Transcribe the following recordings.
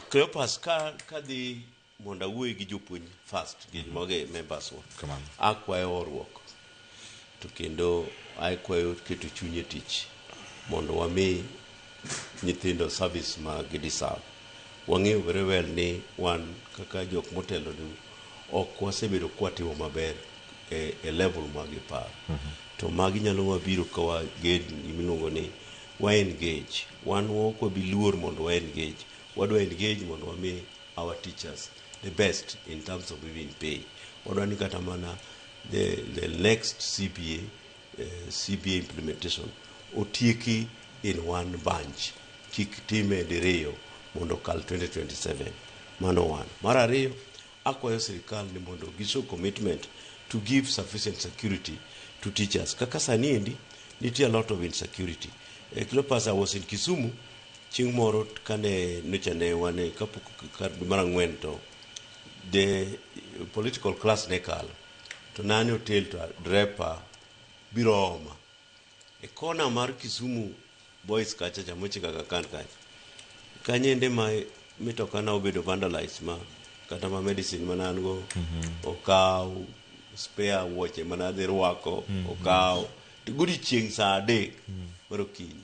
Cleopas, ka kadhi mondo awuoyi gi jopuonj first gin moge members wa. Kamano. Akwayo horuok to kendo akwayo keto chuny e tich mondo wami nyithindo service ma gi deserve. Wang'eyo very well ni wan kaka jok motelo ni ok wasebedo kwatimo maber e level ma giparo. To magi nyalo wabiro ka wagen gimiluongo ni wa engage. Wan ok wabi luor mondo wa engage. Wadwa engage mondo wami our teachers the best in terms of even pay. Wadwa ni kata mana the next CBA, CBA implementation otieki in one bunch. Kik time diriyo mondo okal 2027. Mano one. Mar ariyo, akwayo sirikal ni mondo gishow commitment to give sufficient security to teachers. Kaka sani endi, nitie a lot of insecurity. Cleopas, I was in Kisumu, chieng' moro kane nyocha ne wan e kapok kar dwe mar ang'wen to the political class ne kalo. To nane hotel to drepa biro oma. E kona mar Kisumu Boys kacha cha mochiko Aga Khan kacha. Kanyende ma mitoka na obedo vandalized ma kata ma medicine mana an go okaw, spare wuoche mana adhi rwako okaw. To godiochieng' saa 3 mar okinyi.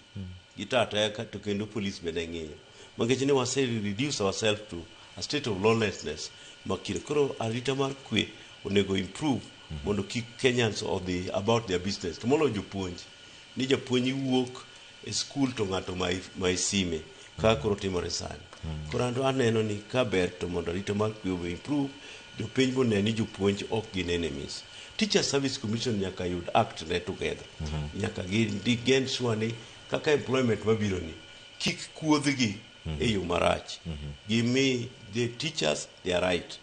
Gitata ka to kendo police be ne ng'iyo. Nikech ne wase reduce ourselves to a state of lawlessness makire. Koro arita mar kwe onego improve mondo kik Kenyans odhi about their business. To moloyo jopuonj. Ni japuonj wuok e skul to ng'ato mai sime kaka koro timore sani. Koro anto aneno ni ka ber to mondo arita mar kwe obe improve, jopiny bone ni jopuonj ok gin enemies. Teacher Service Commission nyaka yud act ne together. Nyaka gi ensure ni kaka employment mabiro ni kik kuodhgi e yo marach. Gimi the teachers their right.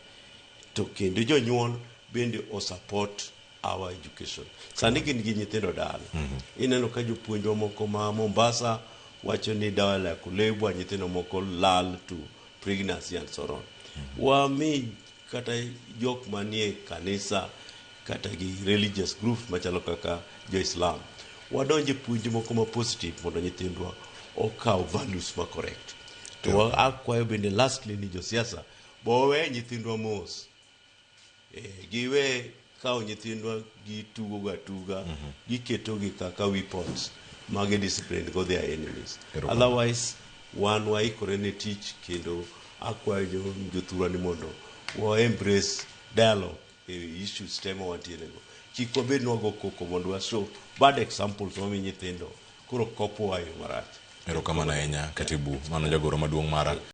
To kendo jonyuol bende o support our education. Sani gin gi nyithindo dala. Ineno ka jopuonjwa moko ma Mombasa wacho ni dawa la kulevya, nyithindo moko lal to pregnancy and so on. Wami kata jok manie kanisa kata gi religious groups machalo kaka jo-Islam. Wadonje puonj moko ma positive mondo nyithindwa okaw values ma correct. To akwayo bende lastly ni josiasa bo we nyithindwa mos. Giwe kawo nyithindwa gitugo ga tuga, giketogi kaka weapons magi discipline go their enemies. Erokamano. Otherwise, wan waikore ne tich kendo akwayo jothurwa ni mondo wa embrace dialogue e issues te ma wantiere go. Kik wabed ni wago koko mondo wa show bad examples mami nyithindo koro kopowa e yo marach. Erokamano ahinya, katibu. Mano jagoro maduong' mara.